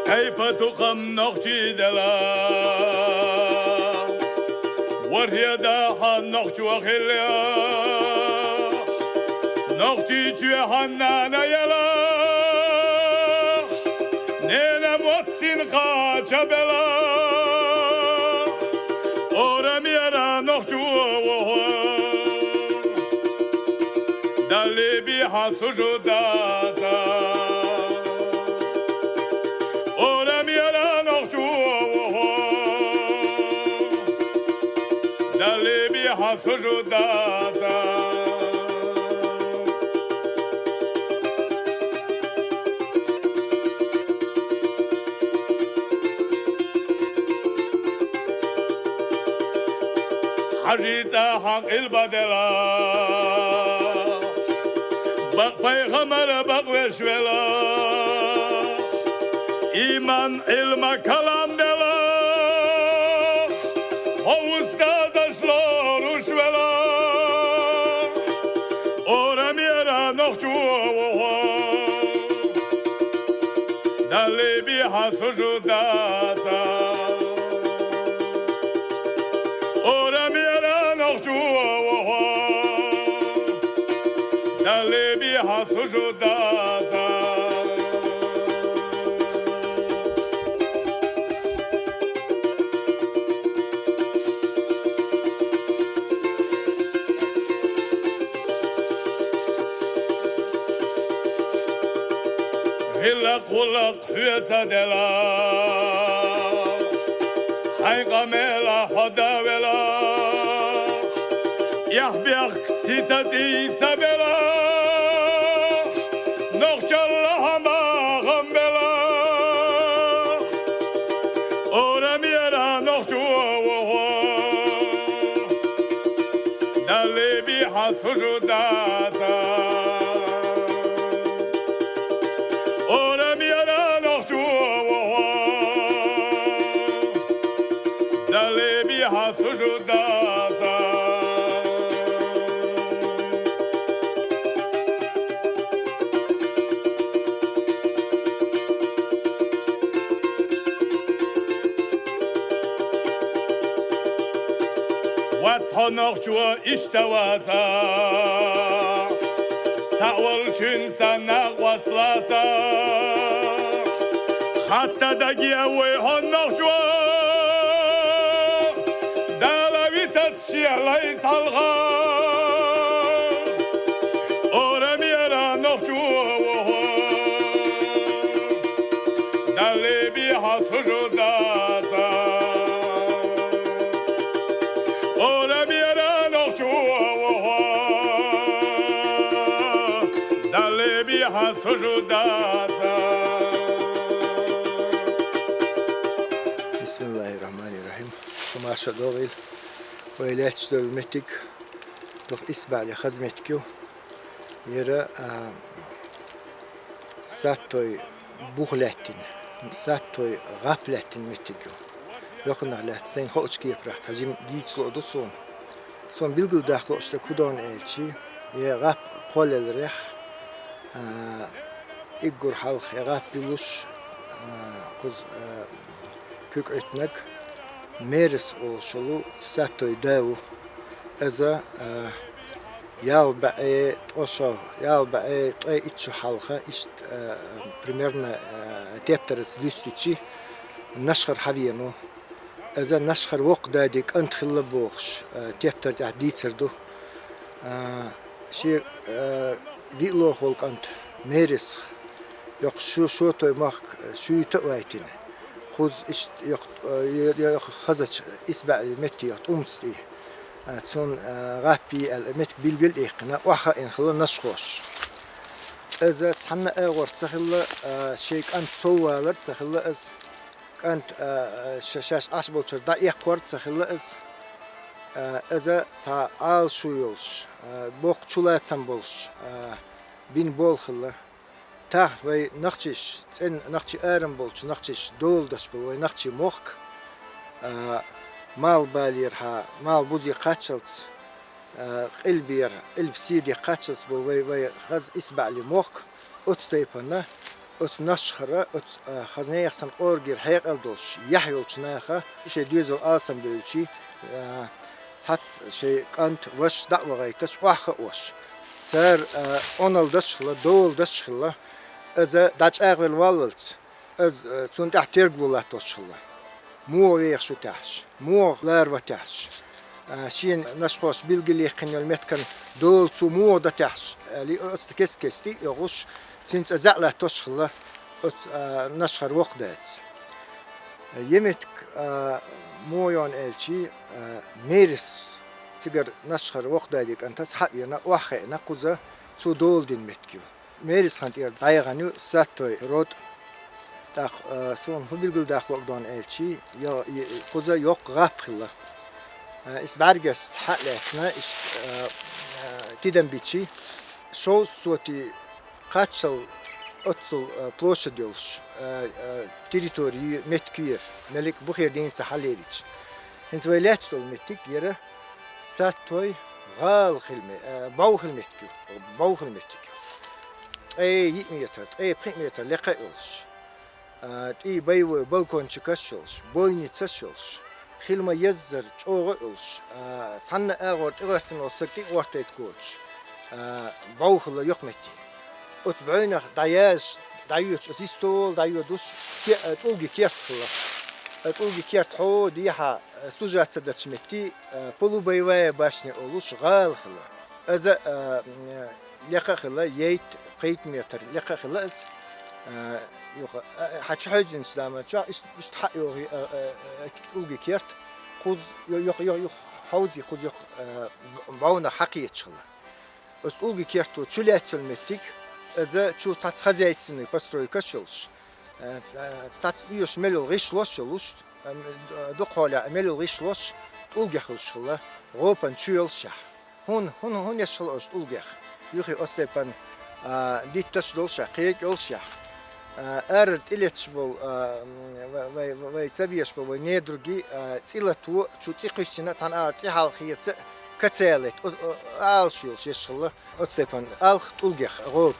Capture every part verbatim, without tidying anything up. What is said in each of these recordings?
Тайпа-тукъам нохчий делахь, ворхӀе да хьан нохчо хилла. Нохчийчоь хьан нана елахь, ненан мотт сина кхача белахь. Орамера нохчо ва хьо, Далла бе хьан сужуд даца. Орамера нохчо ва хьо, Далла бе хьан сужуд даца. Хьажий цӀа хьан къилба делахь, бакъ пайхамар бакъвеш велахь, иман, Ӏилма, калам делахь, хьо устазаш лоруш велахь. Орамера нохчо ва хьо, Далла бе хьан сужуд даца. Орамера нохчо ва хьо, Далла бе хьан сужуд даца. ГӀиллакх-гӀуллакх хьоьца делахь, хьайн къамелах хьо да велахь, эхь-бехк сица-цӀийца белахь, нохчалла хьан бахам белахь. Орамера нохчо ва хьо, Далла бе хьан сужуд даца. Орамера нохчо ва хьо, Далла бе хьан сужуд даца. Вац хьо нохчо иштта ваца, цхьа волчуьнца накъост лаца. Хатта даге вуй хьо нохчо, Дала витац шен лайца хьалха. Орамера нохчо ва хьо, Далла бе хьан сужуд даца. Орамера нохчо ва хьо, Далла бе хьан сужуд даца. Бисмиллахир-рахманир-рахим. Шу марша догӀийла. Вай лаьтташ долу меттиг, дукха исбаьхьалле хаза меттиг ю. Яра, а, саттой бух лаьттина, саттой гӀап лаьттина меттиг ю. Йокханах лаьцна сайна хоучу кепарах цхьа жима дийца лур ду суна. Суна билгалдаккха лууш дерг хӀун ду аьлча, я гӀап кхоллаяларехь, а, уггар хьалха я гӀап билуш, а, кхуза, а, куьг Ӏуьттинарг Мерес олуш волу саттой да ву. Иза, а, ялх бӀе ткъа шо, ялх бӀе ткъе итт шо хьалха, иштта, а, примерно, а, тептарца дуьстича, Нашхара хьавеана ву. Иза Нашхара воккха дадин кӀант хилла бохуш, а, тептар тӀехь дийцар ду. А, шен, а, виъ лоха волу кӀант Мересах, йоккха шу-, шотой махка шуьйта а вайтина, кхуза иштта йоккха, а, йо-, йо-, йоккха хазачу исбаьхьалле метте йоккха тӀумца тӀе, а, цунна, а, гӀап йи аьлла, меттиг билгал а иккхина, охьахаийна хилла нашхоша. Иза цхьанна а агӀор ца хилла, а, шен кӀант сов валар а ца хилла иза. КӀант, а, а, ша-, шаьш Ӏаш болчуьра дӀаэккхор а ца хилла иза. А, иза цхьа Ӏалашо йолуш, а, боккха чулацам болуш, а, бина болу хилла. Тахна вай нохчаш, цӀена нохчий арам болчу нохчаш дола даш болу вай нохчий мохк, а, мал балерхьа, мал бузе кхаччалц, а, къилбера, къилба седе кхаччалц болу вай, вай хаза исбаьхьалле мохк, оцу тайпана, Оцу Нашхара, оцу, а, хаза нехан санна къоргера хьекъал долуш, яхь йолчу наха, шайн доьзал алсамбевлчий, а, цхьацца шайн кӀант, ваша дӀа а вахийташ, охьахиъна, цара, а, Ӏуналла даш хилла, дола даш хилла, иза дӀачӀагӀвелла валлалц, иза, а, цунна тӀехь терго латтош хилла. Муха вехаш ву техьаш, муха лара ван техьаш, а, шена Нашхоша билгалъяьккхина йолу меттиган дола цо муха дан техьаш, аьлла, оцу кест-кеста йогӀуш, цуьнца иза латтош хилла оцу, а, Нашхара воккха дас. Е меттиг, а, муха йоьллу аьлчий, а, Мерис, цигара Нашхара воккха дадин кӀантаца хьаъ веана, охьахиъна, кхуза цо дола дина меттиг ю. Мерис хан тӀера дӀаяхана ю Саттой род. ТӀаккха, а, суна хӀун билгалдаккха луург ду аьлчий, йо-, и-, кхуза йоккха гӀап хилла. А, иза бӀаьргашца хьа а лаьцна, иштта, а, а, тидам бичий, шовзткъа сотый кхаччалц оццул, а, площадь йолуш, а, а, территори ю, меттиг ю яра, меллиг а бухера дийна ца хьалерича. ХӀинца вай лаьтташ долу меттиг яра Саттой гӀала хила ме-, а, бӀов хила меттиг ю, бӀов хила меттиг ю. Ткъе йиъ метр, ткъе пхи метр лекха а йолуш, а, тӀе боевой балкончикаш а йолуш, бойницаш а йолуш, хила ма-еззара чӀогӀа а йолуш, а, цхьанна агӀор тӀегӀоьртина волу стаг тӀе а гӀортийта воцуш, а, бӀов хилла йоккха меттиг. Оцу бӀовнах дӀаязаш, дӀайоьдуш, оцу йистехула дӀайоьдуш, ке-, а, тӀулгийн керт хилла. А, тӀулгийн керт хьо дехьа, а, сужаться дечу метте, а, полубоевая башня олуш гӀала хилла. Иза, а, м, лекха а хилла, ейт-пхийтта метр лекха а хилла иза. А, юха, а, хьан чу хьевзинчу заманчохь, иштта, иштта хьа а йогӀий, а, а, а, тӀулгийн керт, кхуза, йо-, йо-, йо-, йо-, хьовзий, кхуза йоккха, а, б-, бӀовнах хьакхеташ хилла. Оцу тӀулгийн керто чу лаьцна йолу меттиг, иза чу цхьацца хозяйственный постройкаш а йолуш, а, а, цхьацца оьшуш мел йолу гӀишлош а йолуш, а, м, дукха хьолехь мел йолу гӀишлош тӀулгех хуьлуш хилла, гӀопан чу йолушшехь. ХӀунда, хӀунда, хӀунда еш хилла оцу тӀулгех? Юххе оцу тайпана, а, дитташ а долушехь, кхерг а йолушехь. А, ара тӀелеташ болу, а, м, вай, вай, вай ца безаш болу вай недруги, а, цӀе лато, чу цӀе кхуьссина, цхьана агӀор цӀе хьалха хеца, каца летта, о, о, алаш йолуш еш хилла. Оцу тайпана алх тӀулгех гӀопаш.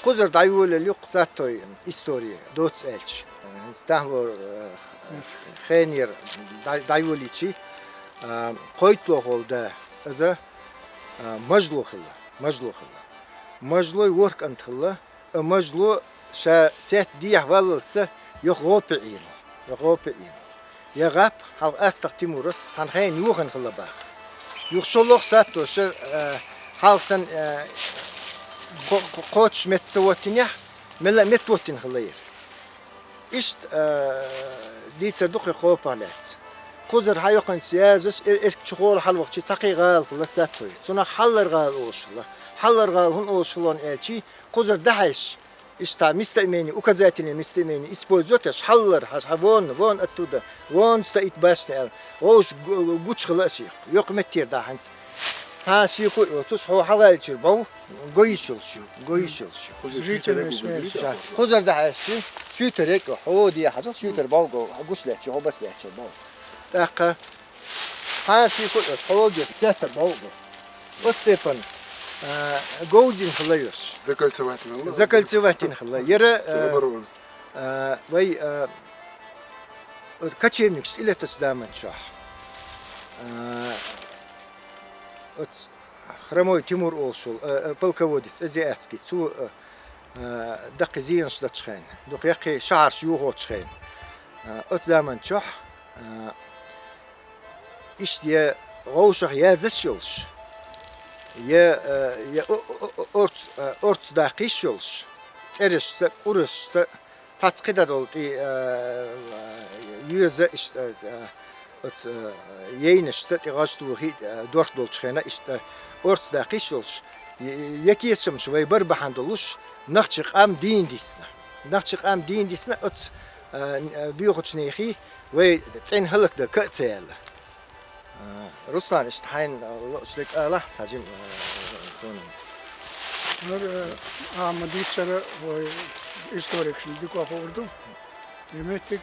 Кхузара дӀайолаелла ю-кх Саттой истори, доцца аьлча. Стахло, э, хенера дӀа-, дӀайолийчий, а, кхойтталгӀа волу да, иза, а, мажло хилла, мажло хилла. Мажлой ворхӀ кӀант хилла, а, мажло ша сетта дехьа валлалца йоккха гӀопе Ӏийна, йоккха гӀопе Ӏийна. Я гӀап хьалха Астагъа Тимурас цхьана хенахь йохийна хилла боху. Юха шолгӀа Сатто ша, э, хьалха санна, э, кхо-, кхо-, кхочуш метта ца воттинехь, мелла а метта воттина хилла яра. Иштта, э, дийцар ду кхин гӀопах лаьцна. Кхузара хьан йоккханца язаш, эр-, эрк чухула хьалавахча цхьа кхин гӀала хилла Саттоя. Цунах хьаллар гӀала олуш хилла. Хьаллар гӀала хӀунда олуш хилла аьлчий, кхузара дӀахьаьжча, иштта местоимение, указательное местоимение использовать еш, хьаллар, хьан, хьан вон, вон оттуда, вон стоит башня аьлла. Вовш гу-, гучу хилла аш. Йоккха меттера дӀа хӀинца. Цхьа шеко а йоцуш, хьо хьалаьллачуьра бов, го йиш йолуш ю, го йиш йолуш ю. Жительный смерть. Ша, кхузара дӀахьаьжча, шуьйтара йекӀо, хьо де хьажал, шуьйтара бов го, гуш лаьттачу, хьо бас лаьттачу бов. ТӀаккха Хьан ши кху а хьоге цецар бовгӀа. Оцу тайпана, а, говзина хила йиш. Закольцевать хила. Закольцевать хила. Яра, а, оборона. А, вай, а, оцу кочевникаш тӀелетачу заманчохь. А, оцу Хромой Тимур олуш волу, а, а, полководец азиатский, цо, а, а, даккхий зенаш дачу хенна, дукха яккхий шахьарш юхочу хенна. А, оцу заманчохь, а, иштта я вовшах язаш йолуш, я, э, я о-, о-, о-, орц-, э, орц даккхийш йолуш, цӀерашца, кӀурашца, цхьацца кхидӀа долу тӀе, э, йоьза иштта, э, оцу, э, ейнашца тӀе гӀаж тухий, э, дорх долчу хенахь иштта орц даккхийш йолуш, я, я кечамаш вай бар бахьана долуш, нахчи къам дийна дисна. Нахчи къам дийна дисна оцу, э, боьхачу нехий, вай цӀена хӀаллакдан ка а ца яьлла. А, Руслан, иштта хьайна лоучу дерг алахь, цхьа жим, а, суна. Нур, а, ма дийцара вай историкашна дика хуур ду. И меттиг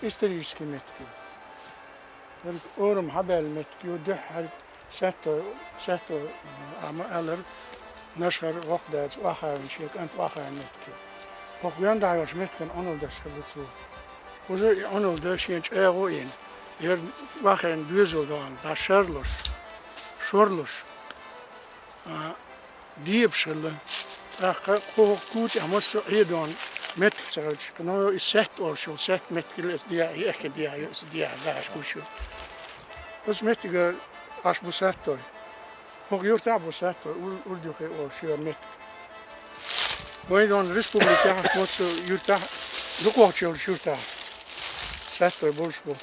исторический меттиг ю. ХӀара орам хьабаьлла меттиг ю, дуьххьара Сатто, Сатто, а, ма алара, Нашхара воккха даьца охьавина, шен кӀант охьавина меттиг. ХӀокху вен дӀа йолчу меттиган Ӏуналла деш хилла цо. Кхуза и Ӏуналла деш шен чӀагӀо йина, яра охьавина доьзал дона, дӀа шарлуш, шорлуш, а, дебаш хилла. ТӀаккха кху хӀокху кутехь массо а Ӏедална меттиг ца хилча, но и сетта олуш йолу сетта меттиг хилла, эца дехьа, и эххе дехьа, эца дехьа, дахьаш гуш ю. Оцу меттига Ӏаш бу саттой. ХӀокху юртахь а бу саттой, ур-, урдюхе олуш йора меттиг. Вайн дон республикехь, массо а юртахь, дукхахчу йолчу юртахь саттой болуш бу.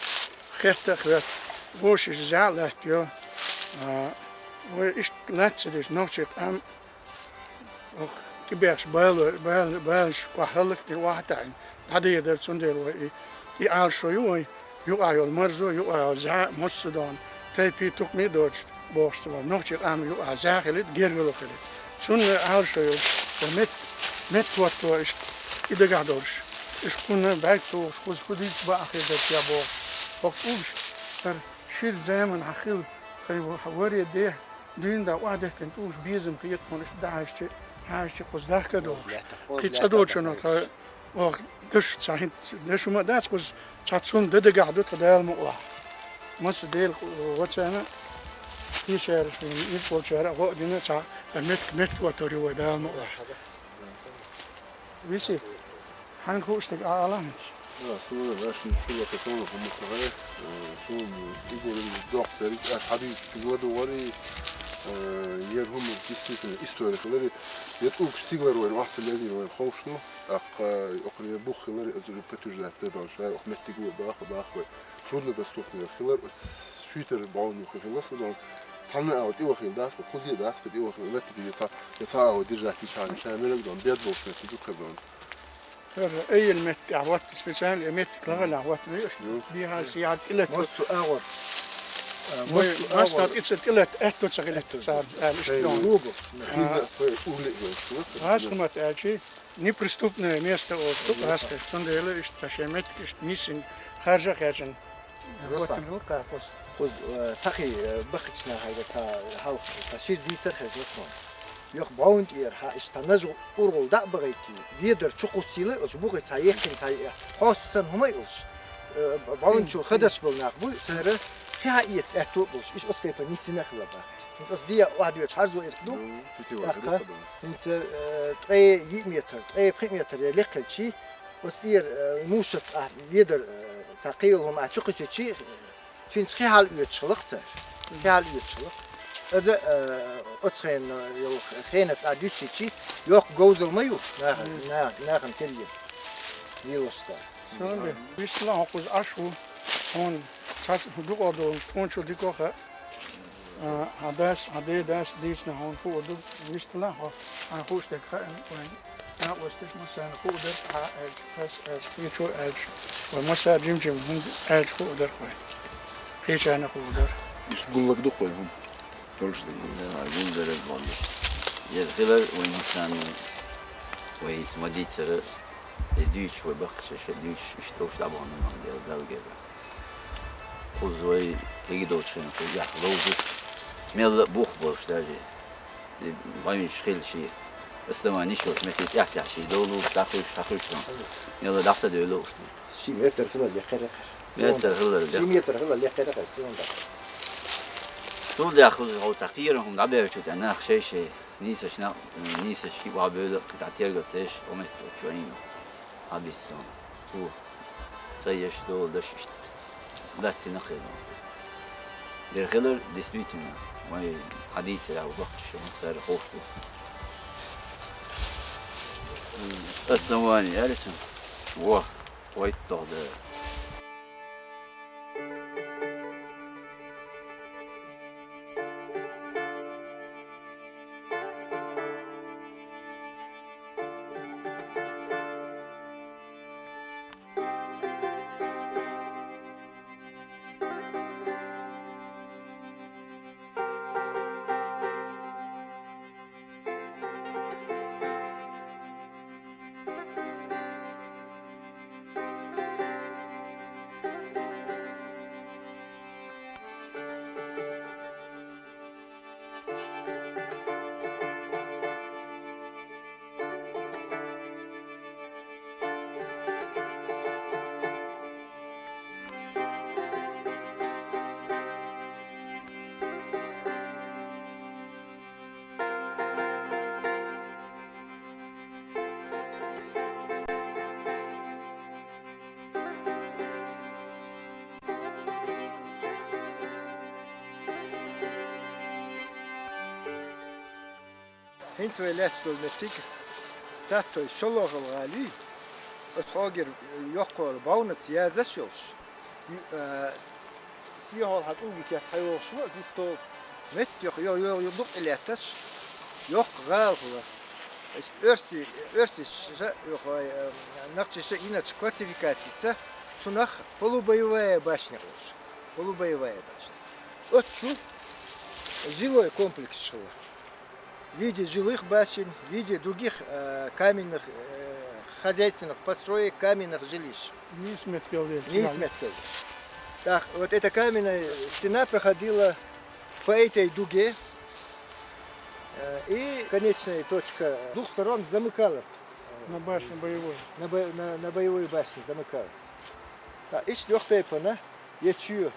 Хетта а хетта. Вовшаш зӀе а латтайо. А, вай иштта лаьцна деш, нохчийн къам, ох, тӀебех бала, бала, балаш охьахӀаллакдина, охьатаьӀна, дӀадийр дара, цундела вай и, и Ӏалашо ю вай, юкъахь йолу марзо, юкъахь йолу зӀе а, массо а дон, тайпи, тукхами а доцуш, бохуш ца бара. Нохчийн къам юкъахь зӀе хилийта, гергарло хилийта. Цунна Ӏалашо йолуш, ткъа мет-, меттахӀотто иштта, и дагахь долуш. Иштта кхунна бӀаьрг ца вухуш, кхуза хӀун дийца баа хир дара ша бохуш. ХӀокху уьш, хӀара шира заманахь хилла, тхайн варе дехьа, дуьйна да охьадехкина тӀулаш безам хета хьуна, иштта дӀахьаьжча, хьаьжча кхуза дахка а дохуш. Кхин цӀа долчунах тхан, ох, даш цхьа хӀинца, даш хӀума а дац кхуза, цхьа цунна де дагахь ду тхан Дала мукъалахь. Маца Дела вацарна, кхечара, ирхочара а гӀо а дина, цхьа меттиг, меттахӀоттор ю вай Дала мукъалахь. Виси, хьайна хууш дерг Ӏа ала хӀинца? Да, суна вешан шула катона хӀума хӀара, э, суна угур доккху дерг, аш хьадийчу чугла ду вари, э, ер хӀума действительно история хилари, я тӀулгаш стиглар вайн, вахца лезир вайн ховш ду, тӀаккха охур я бух хилари, азури подтверждать дан, ша ох меттиг ву баха, баха вай. Труднодоступный хилар, шуьйтар баун юхи хилар, судан. Цхьанна а тӀе вахил дац, кхузе дац, тӀе вахил, меттиг я ца, я ца а держать, ша, ша мераг дан, бед болчу меттиг ду кхебан. ХӀара айъина меттиг тӀехь хӀотта, специально и меттиг лагӀаллехь хӀотта веш. Ю. Дехьа сехьа тӀилет. Массо а агӀор. Вай массо а массо а тӀе ца тӀилет, аьтто ца хилетта цара, аьлла, иштта. Шайн лугу. А. Хинна, хой, улле, йолчу. ГӀазкхамат аьлчи, неприступное место олуш ду гӀазкхаша, цундела иштта цхьа шайн меттиг иштта нисина, харжа а хаьржина. Роса. ХӀоттина хӀун кхара кхуза? Кхуза, э, тахи, э, бакхача нахе ца хьалха, ца шира дийцар хезна тхуна. Йоху бӀовна тӀера хьан иштта нажа ургӀул дӀа а багӀийтий, дедар чу кхуссийла а йолуш, бухи цхьа ехкина цхьа е-, хьоста санна хӀума а йолуш, э, бӀовна чу хадаш болу нах буй, цара кхин хьан эца аьтто а болуш, иштта оцу тайпа нисина а хилла баха. ХӀинца оцу дехьа охьадоьдуш хьарзо ирх ду, тӀаккха хӀинца, э, ткъе йиъ метр, ткъе пхи метр я лекхелчий, оцу тӀера, э, мушаца ахь дедар, э, цхьа кхийолу хӀума ахь чу кхуьссичий, цуьнца кхин хьал оьцуш хилла-кх цара. Кхин хьал оьцуш хилла-кх. Иза, э, оцу хенан йолу хенан цӀа дуьссичий, йоккха говзалла ма ю, наха-, на-, нахана тергина. Лелаш цара. Цундела, вистхила хьо кхуза Ӏаш ву, хьуна цхьацца дукъа долу, тхуна чу дика хаьа. А, хьан дас, хьан ден дас дийцина хьуна хуур ду, вистхила хьо, хьайна хууш дерг хаьа вайн. Накъосташ массарна хуур дара, хьан аьлча, ас аьлча, кхечо аьлча, вай массара жим-жим хӀунда аьлча хуур дара вайн. Кхечарна хуур дара. Иш гуллаг ду вай хӀума. Долуш дерг. Да, гулдерг боху. Ер хилар вайн массарна, вай хӀинца ма дийцара, и дуьйцуш вай баккхий шаьш дуьйцуш, иштта уьш дӀабахана ма дела, Далла гергахь. Кхуза вай кегий долчу хенахь кхузахь ловзуш, мелла а бух болуш даже, и бӀаьвнаш хилла шен, основаниш йолуш, метте тӀаьхь-тӀаьхьа шен довлуш, дӀакхуьйсуш, дӀакхуьйсуш, мелла дӀаса девлла уьш. Ши метр хилла лекхера кхаьш. Метр хилла лекхера. Ши метр хилла лекхера кхаьш, суна дӀа. Цул дӀа кхуза хьо цхьа кхеран хӀума дӀабаьлча тӀе нах шай-шай, нийсачу нах, нийсачу кхин охьабевлла, кхин дӀатергал ца еш, хӀума метта чу Ӏийна. Хьан бицло? Цо цӀа еш, дола даш иштта латтина хилла. Дера хилар, действительно, вай хьан дийцарехь баккхий шаьш массара ховш бу. Основание, аьлла цунна. Во, вайтталгӀа дара. ХӀинца вай лаьтташ долу меттиг Саттой шолгӀа гӀала ю, оцу хьогара йоккхара бовнаца язаш йолуш. Ю-, а, сехьол хьан тӀулга керт хьайогӀуш ву, дистол метта йо-, йо-, йо-, йо-, дукъ и лаьтташ, йоккха гӀала хила. Иштта оьрси-, оьрсиша, йохой, а, нохчиша йинарчу классификацица цунах полубоевая башня олуш. Полубоевая башня. Оцу чу жилой комплекс хила. В виде жилых башен, в виде других, э, каменных, э, хозяйственных построек, каменных жилищ. Нийса меттиг. Нийса меттиг. Так, вот эта каменная стена проходила по этой дуге, э, и конечная точка с двух сторон замыкалась. На башне боевой. На бо-, на, на боевой башне замыкалась. Так, иштта йоккха тайпана, я чу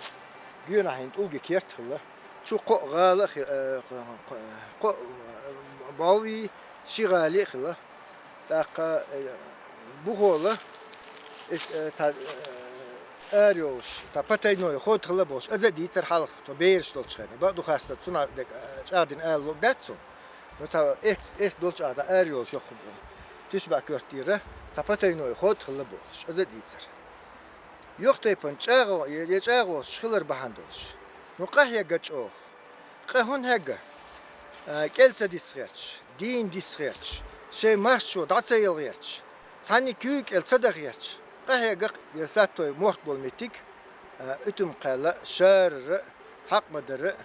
генахьин тӀулга керт хила. Чу кхоъ гӀала а хи-, э, кхо-, кхо-, кхоъ, э, бовий, ши гӀали а хила. ТӀаккха, э, бухола, э, э, та, э, ара йолуш, та потайной ход хила бохуш, аза а дийцар хьалха, тхо бераш долчу хенахь. Бакъду хаста, цунах дерг, э, чӀагӀдина ала лур дац цунна. Но та эх, эх долчу Ӏада ара йолуш йоккха тишба коьртера, цхьа потайной ход хила бохуш, аза а дийцар. Йоккха тайпана чӀагӀо-, я, я чӀагӀош хилар бахьана долуш. Ну, къахьегга чӀогӀа. Къа хӀунда хьегга? А, кӀел ца дисса гӀерташ, дийна дисса гӀерташ, шайн маршо дӀа ца яла гӀерташ, цхьанна куьйга кӀел ца даха гӀерташ. Къахьегга я Саттой мохк болу меттиг, а, уьтум кхаьлла, шарара, хьакъ ма-дарра,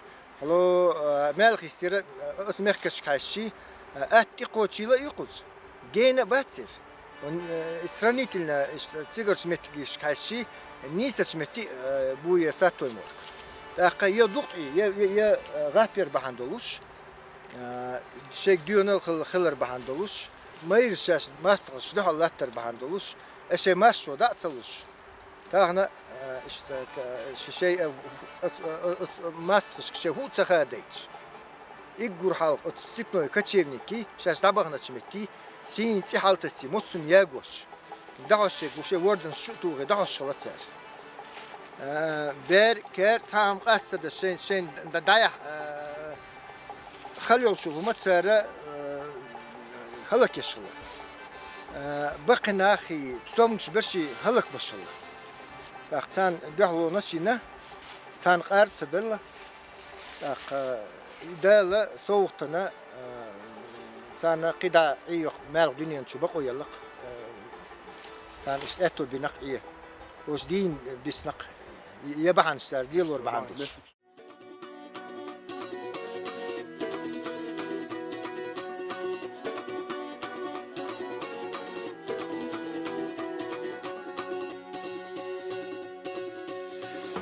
хьало, а, мел хистера, а, оцу мехкашка хьаьжчий, а, атта тӀекхочийла а ю кхуза. Гена а бац церан. Он, э, сравнительно, иштта, цигарчу меттигашка хьаьжчий, нийсачу метте, э, бу я Саттой мохк. ТӀаккха я дукъ и, я, я, я, э, гӀаттар бахьана долуш, э, шайга доьналла хил-, хилар бахьана долуш, майраш шаьш мастагӀаш дуьхьал латтар бахьана долуш, э, шайн маршо дӀа а ца луш. Тахана, э, иштта, та, ш-, шай, э, оц-, э, оц-, мастагӀашка шайн хӀуъа ца хадайташ. Иггур хьалха оцу степной кочевникий шаьш дӀабаханачу метте, сийна цӀе хьалтасий, моццунна ягош. ДӀахьош шайн гуш, ворданаш чу а тухий, дӀахьош хилла цара. А, бер, кер, цхьа хӀума къаста ца деш, шайн, шайн д-, дӀаяхь, а, хала йолуш хӀума цара, а, хӀаллакъеш хилла. А, баккхий нахий, цомгуш берш хӀаллакбеш хилла. ТӀаккха царна дуьхьалонаш йина, царна къар а ца белла. ТӀаккха Дала совгӀатана, а, царна кхидӀа Ӏийоккху маьлха дуьнен чу бакъо еллакх, а, царна иштта аьтто бинакх Ӏе. Уьш дийна биснакх, я бахьанаш цара лелор бахьана долуш.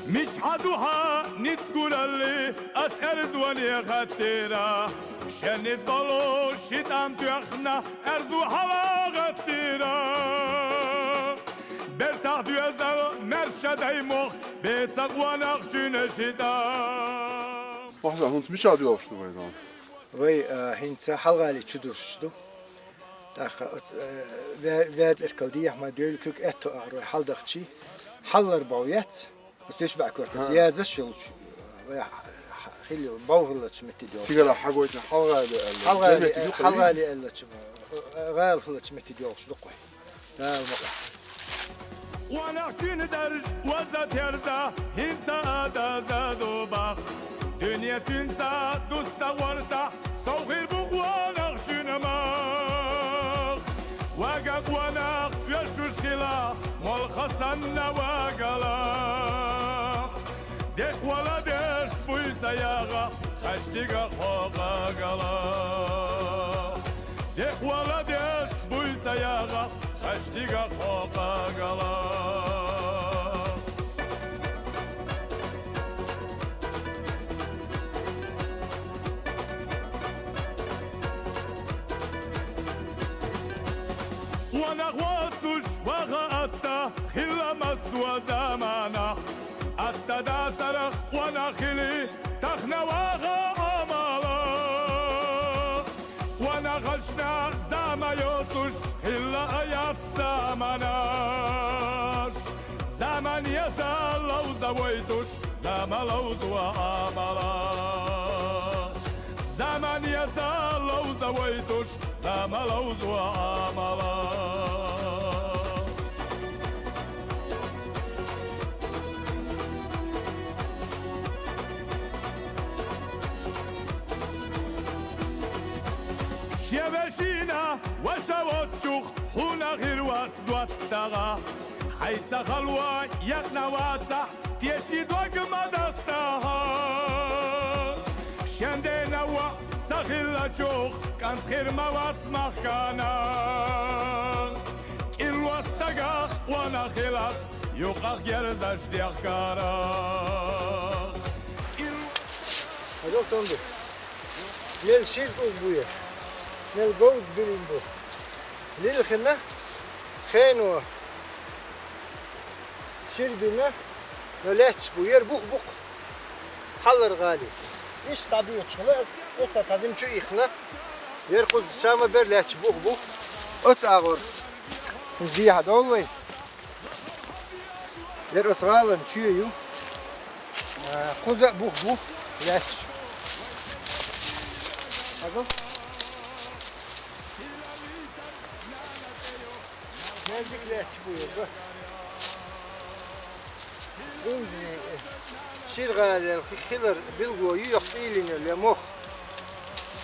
Мичахь ду хьан ницкъ гуралли, ас аьрзу ване хаттийра. Шен ницкъ болу ши тӀам тоьхна, аьрзу хьала гӀаттийра. Бертахь доьзал маьрша дай мохк, беца къонахчуьнан ши тӀам. Вахьза, хӀинца мичахь доьлхуш ду вай, нана? Вай, а, хӀинца Хьалгали чу дуьрзуш ду. ТӀаккха оцу, э, ве-, вер тӀеркал дехьа ма девлла куьг аьтто агӀор вай хьалдахчий, хьаллар бов яц, оцу тишбаьӀ коьртаца язаш йолчу, вай х-, х-, хилла бов хиллачу метте доьлхуш. Цигара хьагойтина Хьалгали аьлла. Хьалгали, Хьалгали аьллачу, э, гӀала хиллачу метте доьлхуш ду-кх вай. Дала мукъалахь. Къонахчуьнан дарж ваза терза, хӀинца а даза ду бах. Дуьне цуьнца дуста гӀортахь, сов хир бу къонахчуьнан мах. Вага къонах оьшуш хилахь, молха санна вагалахь. Декъа вала деш буй сан ягӀахь, хаш дигахь хьо къагалахь. Декъа вала деш буй сан ягӀахь, хаш дигахь хьо къагалахь. Къонах воцуш ваха атта хилла массо а заманахь. Атта дацарах къонах хили, тахана ваха Ӏамалахь. Къонахашна зама йоцуш хилла а яц заманаш. Заман еза ловза войтуш, зама ловзо Ӏамалаш. Заман Ца ловза вайтуш, ца ма ловза Ӏамала. Шевешина ваша вочух, хӀуна хир вац доттагӀа. Хьайца халва якъна вацахь, теши дог ма дастагьа. Шен дена ваъ ца хиллачух, кӀант хир ма вац махкана. КӀилло стагах къона хилац, юкъах герзаш дехкарах. Хьажал сан ду. Мел ширзув буе. Мел говз билин бу. Лил хина, хено. Ширбина, но лаьтташ бу, ер бух-бух хьалар гӀали. Иштта дӀабоьлхуш хила ас, эста цхьа зим чу ихна. Ер кхуза ша ма бер лаьтташ бух-бух. Оцу агӀор. Дехьа довла вай. Ер оцу гӀалан чоь ю. А, кхуза а бух-бух лаьтташ. Хьажал. Мел дика лаьтташ бу ер, ба. Инзи ширгӀалел хи-, хилар билго ю йоккха тӀийлинел я мох.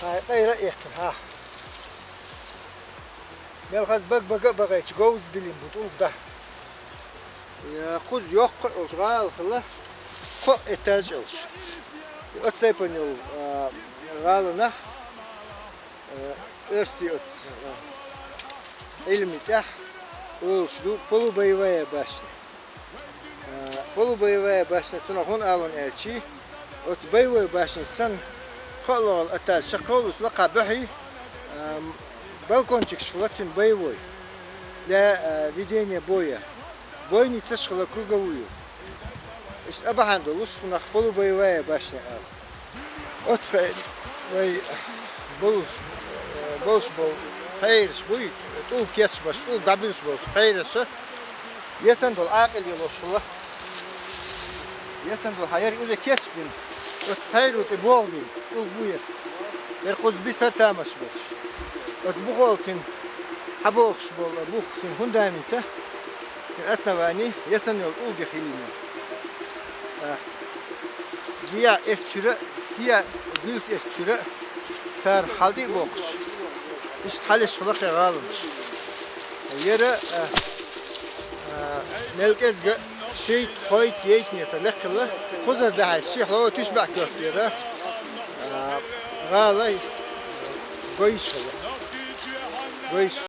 Хьай къайра а эттар, хьа. Мел хаза баг-бага а багӀайча, говз билин бу тӀулг дахь. Я кхуза йоккха а йолуш гӀала хила, кхо этаж а йолуш. И оцу тайпана йолу, а, гӀаланах Э, оьрсийн оцу, э, Ӏилми тӀехь олуш ду полубоевая башня. Э, полубоевая башня цунах хӀунда олу аьлчи, оцу боевой башня санна, кхоалгӀа этаж ша кхоллуш лакхахь буьхьий, э, балкончикаш хила цуьнан боевой для, э, ведения боя. Бойницаш хила круговую. Иштта а бахьана долуш, цунах полубоевая башня олу. Оцу хе-, вай болуш, э, болуш болу пхьераш буй, тӀулг кечбеш, тӀулг дӀабуьллуш болчу пхьераша, ясан долу Ӏакъил йолуш хила. Ясан долу хьан яра уже кечбина. Оцу пхьеру тӀе богӀу бина, тӀулг бу яра. Яра кхуза бисар тамаш болуш. Оцу бухолцин хьабохуш болу бух цуьнан фундамента, цуьнан основани ясан йолу тӀулгех йиллина. А, гия эрчуьра, сия гуьлс эрчуьра, цара хьалди а боккхуш, иштта хьалеш хила кхин гӀаланаш. Яра, а, а, мел кӀезга шийтта, кхойтта, ейтта метр лекхилла, кхузара дахьаш ши хьо тишбаьхкоьртера, а, гӀалай гойш хила. Гойш.